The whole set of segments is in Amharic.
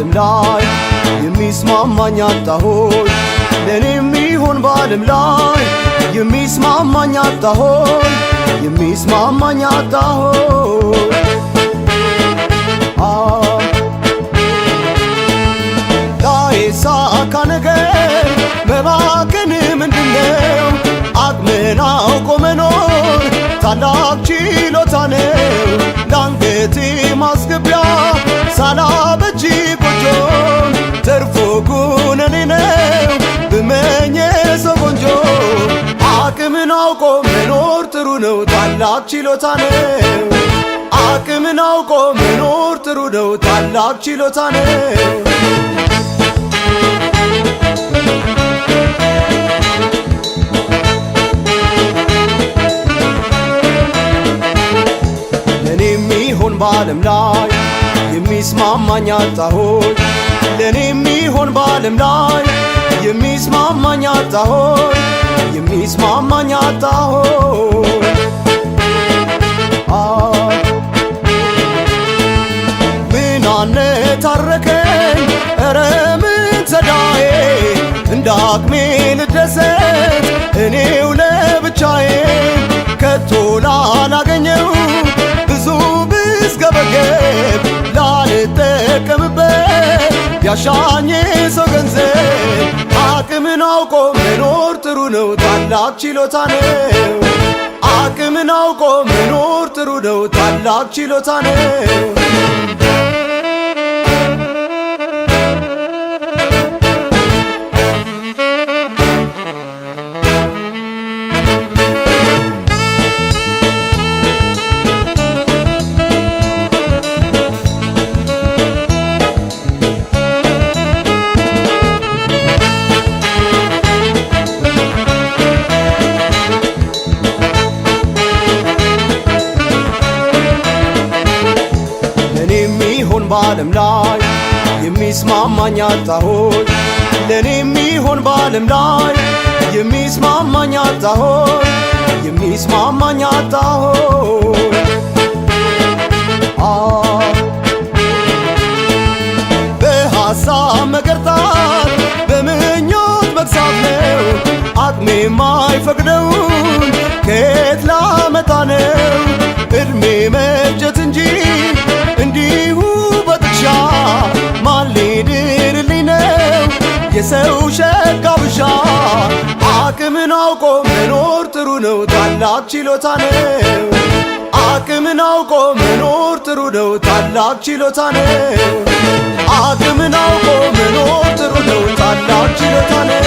በዓለም ላይ የሚስማማኝ አጣሆይ፣ ለኔ የሚሆን በዓለም ላይ የሚስማማኝ አጣሆይ፣ የሚስማማኝ አጣሆይ። ላይሳካ ነገር መባከን ምንድነው? አቅምን አውቆ መኖር ታላቅ ችሎታ ነው። ለአንገቴ ማስገቢያ ሳላበጅ ጎጆ፣ ተርፎ ኩነኔ ነው ብመኝ የሰው ቆንጆ። አቅምን አውቆ መኖር ጥሩ ነው፣ ታላቅ ችሎታ ነው። አቅምን አውቆ መኖር ጥሩ ነው፣ ታላቅ ችሎታ ነው። ለኔ የሚሆን በዓለም ላይ የሚስማማኝ አጣሆይ፣ ለኔ የሚሆን በዓለም ላይ የሚስማማኝ አጣሆይ፣ የሚስማማኝ አጣሆይ። ምን አነታረከኝ፣ ኧረ ምን ተዳዬ፣ እንደ አቅሜ ልደሰት እኔው ለብቻዬ። ከቶ ላላገኘው ብዙ ብስገበገብ፣ ላልጠቀምበት ያሻኝ ሰው ገንዘብ። አቅምን አውቆ መኖር ጥሩ ነው፣ ታላቅ ችሎታ ነው። አቅምን አውቆ መኖር ጥሩ ነው፣ ታላቅ ችሎታ ነው። ለኔ የሚሆን በዓለም ላይ የሚስማማኝ አጣሆይ፣ ለኔ የሚሆን በዓለም ላይ የሚስማማኝ አጣሆይ፣ የሚስማማኝ አጣሆይ። በሐሳብ መገርጣት በምኞት መግሳት ነው። አቅሜ የማይፈቅደውን ከየት ላመጣ ነው? እድሜ መፍጀት እንጂ እንዲሁ በጥቅሻ፣ ማን ሊድርልኝ ነው የሰው ሸጋ ብሻ? አቅምን አውቆ መኖር ጥሩ ነው፣ ታላቅ ችሎታ ነው። አቅምን አውቆ መኖር ጥሩ ነው፣ ታላቅ ችሎታ ነው። አቅምን አውቆ መኖር ጥሩ ነው፣ ታላቅ ችሎታ ነው።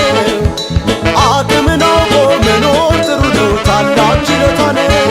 አቅምን አውቆ መኖር ጥሩ ነው፣ ታላቅ ችሎታ ነው።